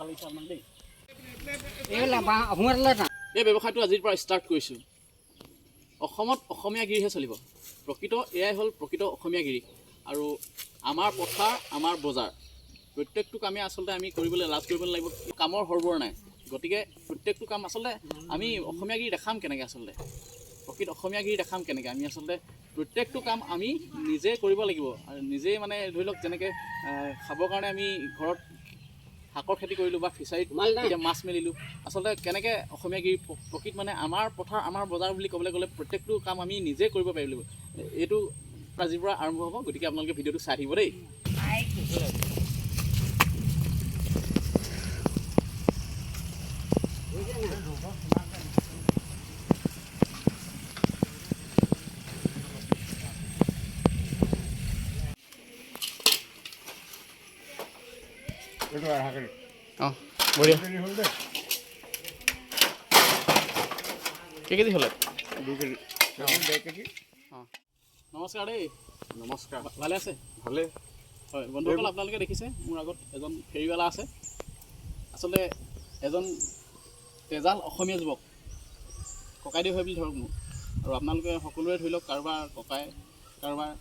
ভাল লাগিছে আপোনাক দেই। এই এই ব্যৱসায়টো আজিৰ পৰা ষ্টাৰ্ট কৰিছোঁ। অসমত অসমীয়াগিৰিহে চলিব। প্ৰকৃত এয়াই হ'ল প্ৰকৃত অসমীয়াগিৰি। আৰু আমাৰ পথাৰ, আমাৰ বজাৰ, প্ৰত্যেকটো কামেই আচলতে আমি কৰিবলৈ লাজ কৰিব নালাগিব। কামৰ সৰবৰ নাই। গতিকে প্ৰত্যেকটো কাম আচলতে আমি অসমীয়াগিৰি দেখাম কেনেকৈ, আচলতে প্ৰকৃত অসমীয়াগিৰি দেখাম কেনেকৈ? আমি আচলতে প্ৰত্যেকটো কাম আমি নিজে কৰিব লাগিব। আৰু নিজেই মানে ধৰি লওক যেনেকৈ খাবৰ কাৰণে আমি ঘৰত শাকৰ খেতি কৰিলোঁ বা ফিচাৰীত এতিয়া মাছ মেলিলোঁ, আচলতে কেনেকৈ অসমীয়াগিৰি প্ৰকৃত মানে আমাৰ পথাৰ আমাৰ বজাৰ বুলি ক'বলৈ গ'লে প্ৰত্যেকটো কাম আমি নিজে কৰিব পাৰিব লাগিব। এইটো আজিৰ পৰা আৰম্ভ হ'ব। গতিকে আপোনালোকে ভিডিঅ'টো চাই থাকিব দেই। এইটো আধা কেজি। অঁ, বঢ়িয়া। কেজি হ'ল দেই। কেই কেজি হ'লে? 2 কেজি, 1.5 কেজি। অঁ, নমস্কাৰ দেই। নমস্কাৰ। ভালে আছে? ভালেই। হয় বন্ধুসকল, আপোনালোকে দেখিছে মোৰ আগত এজন ফেৰীৱালা আছে। আচলতে এজন তেজাল অসমীয়া যুৱক, ককাইদেউ হয় বুলি ধৰক মোৰ। আৰু আপোনালোকে সকলোৰে ধৰি লওক কাৰোবাৰ ককাই, কাৰোবাৰ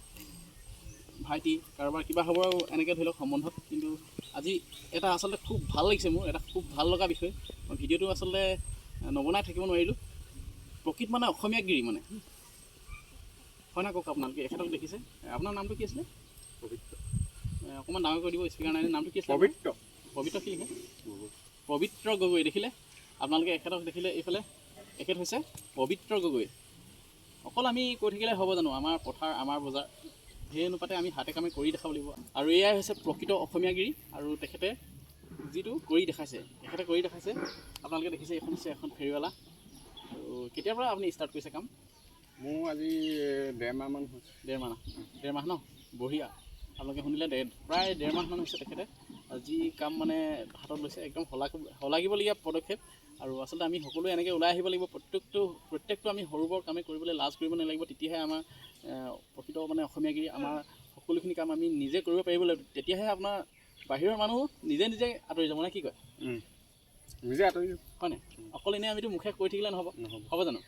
ভাইটি, কাৰোবাৰ কিবা হ'ব আৰু এনেকৈ ধৰি লওক সম্বন্ধত। কিন্তু আজি এটা আচলতে খুব ভাল লাগিছে মোৰ, এটা খুব ভাল লগা বিষয়। মই ভিডিঅ'টো আচলতে নবনাই থাকিব নোৱাৰিলোঁ। প্ৰকৃত মানে অসমীয়াগিৰি মানে হয় নাই কওক? আপোনালোকে এখেতক দেখিছে। আপোনাৰ নামটো কি আছিলে? পবিত্ৰ। অকণমান ডাঙৰ কৰি দিব, স্পীকাৰ নাই। নামটো কি আছিলে? পবিত্ৰ। পবিত্ৰ কি লিখে? পবিত্ৰ গগৈ। দেখিলে আপোনালোকে এখেতক দেখিলে, এইফালে এখেত হৈছে পবিত্ৰ গগৈ। অকল আমি কৈ থাকিলে হ'ব জানো? আমাৰ পথাৰ আমাৰ বজাৰ, সেই অনুপাতে আমি হাতে কামে কৰি দেখাব লাগিব। আৰু এয়াই হৈছে প্ৰকৃত অসমীয়াগিৰি। আৰু তেখেতে যিটো কৰি দেখাইছে, তেখেতে কৰি দেখাইছে। আপোনালোকে দেখিছে এইখন হৈছে এখন ফেৰীৱালা। আৰু কেতিয়াৰ পৰা আপুনি ষ্টাৰ্ট কৰিছে কাম? মোৰ আজি 1.5 মাহমান হৈছে। 1.5 মাহ, 1.5 মাহ ন? বঢ়িয়া। আপোনালোকে শুনিলে, প্ৰায় 1.5 মাহমান হৈছে তেখেতে যি কাম মানে হাতত লৈছে, একদম শলাগিবলগীয়া পদক্ষেপ। আৰু আচলতে আমি সকলোৱে এনেকৈ ওলাই আহিব লাগিব। প্ৰত্যেকটো আমি সৰু বৰ কামেই কৰিবলৈ লাজ কৰিব নালাগিব। তেতিয়াহে আমাৰ প্ৰকৃত মানে অসমীয়াগিৰি, আমাৰ সকলোখিনি কাম আমি নিজে কৰিব পাৰিব লাগিব। তেতিয়াহে আপোনাৰ বাহিৰৰ মানুহ নিজে নিজে আঁতৰি যাব, নে কি কয়? নিজে আঁতৰি যাব। হয়নে? অকল এনেই আমিতো মুখে কৈ থাকিলে নহ'ব। নহ'ব। হ'ব জানো?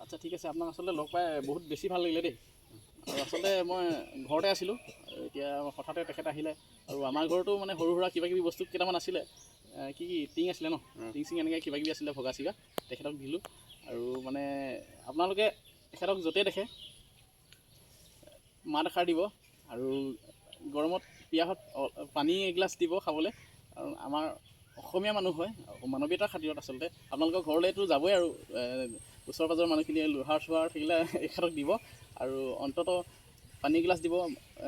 আচ্ছা, ঠিক আছে। আপোনাক আচলতে লগ পাই বহুত বেছি ভাল লাগিলে দেই। আৰু আচলতে মই ঘৰতে আছিলোঁ, এতিয়া হঠাতে তেখেত আহিলে। আৰু আমাৰ ঘৰতো মানে সৰু সুৰা কিবা কিবি বস্তু কেইটামান আছিলে, কি কি টিং আছিলে ন, টিং চিং এনেকৈ কিবা কিবি আছিলে ভগা চিগা, তেখেতক দিলোঁ। আৰু মানে আপোনালোকে তেখেতক য'তেই দেখে মাত এষাৰ দিব আৰু গৰমত পিয়াহত পানী এগিলাচ দিব খাবলৈ। আৰু আমাৰ অসমীয়া মানুহ হয়, মানৱীয়তাৰ খাতিৰত আচলতে আপোনালোকৰ ঘৰলৈতো যাবই। আৰু ওচৰ পাজৰৰ মানুহখিনিয়ে লোহাৰ চোহাৰ থাকিলে এখেতক দিব আৰু অন্ততঃ পানী এগিলাচ দিব,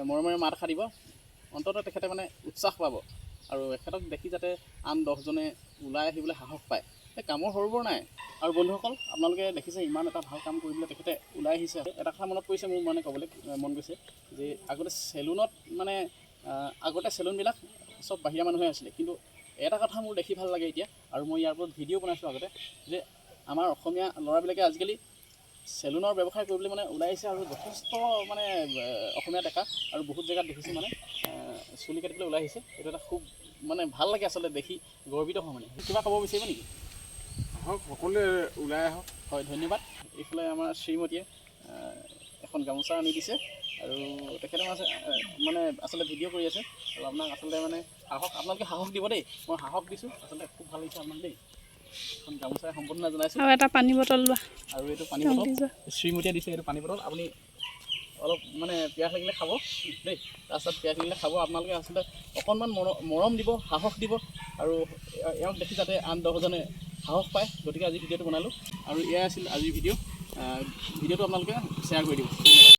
মৰমেৰে মাত এষাৰ দিব। অন্ততঃ তেখেতে মানে উৎসাহ পাব। আৰু এখেতক দেখি যাতে আন 10জনে ওলাই আহিবলৈ সাহস পায়। এই কামৰ সৰু বৰ নাই। আৰু বন্ধুসকল, আপোনালোকে দেখিছে ইমান এটা ভাল কাম কৰিবলৈ তেখেতে ওলাই আহিছে। এটা কথা মনত পৰিছে মোৰ, মানে ক'বলৈ মন গৈছে যে আগতে চেলুনত মানে আগতে চেলুনবিলাক চব বাহিৰা মানুহে আছিলে। কিন্তু এটা কথা মোৰ দেখি ভাল লাগে এতিয়া, আৰু মই ইয়াৰ ওপৰত ভিডিঅ' বনাইছোঁ আগতে, যে আমাৰ অসমীয়া ল'ৰাবিলাকে আজিকালি চেলুনৰ ব্যৱসায় কৰিবলৈ মানে ওলাই আহিছে। আৰু যথেষ্ট মানে অসমীয়া ডেকা আৰু বহুত জেগাত দেখিছোঁ মানে চুলি কাটিবলৈ ওলাই আহিছে। এইটো এটা খুব মানে ভাল লাগে আচলতে, দেখি গৰ্বিত হওঁ। মানে কিবা ক'ব বিচাৰিব নেকি? আহক, সকলোৱে ওলাই আহক। হয়, ধন্যবাদ। এইফালে আমাৰ শ্ৰীমতীয়ে এখন গামোচা আনি দিছে। আৰু তেখেতে মানে আচলতে ভিডিঅ' কৰি আছে। আৰু আপোনাক আচলতে মানে সাহস, আপোনালোকে সাহস দিব দেই। মই সাহস দিছোঁ। আচলতে খুব ভাল লাগিছে আপোনাক দেই। এখন গামোচাৰে সম্বৰ্ধনা জনাইছোঁ। আৰু এটা পানী বটল লোৱা। আৰু এইটো পানী তেওঁক বটল দি যোৱা। শ্ৰীমতীয়ে দিছে। এইটো পানী বটল আপুনি অলপ মানে পিয়াহ লাগিলে খাব দেই। ৰাস্তাত পিয়াহ লাগিলে খাব। আপোনালোকে আচলতে অকণমান মৰম দিব, সাহস দিব। আৰু এওঁক দেখি যাতে আন 10জনে সাহস পায়। গতিকে আজি ভিডিঅ'টো বনালোঁ। আৰু এয়াই আছিল আজিৰ ভিডিঅ'। ভিডিঅ'টো আপোনালোকে শ্বেয়াৰ কৰি দিব। ধন্যবাদ।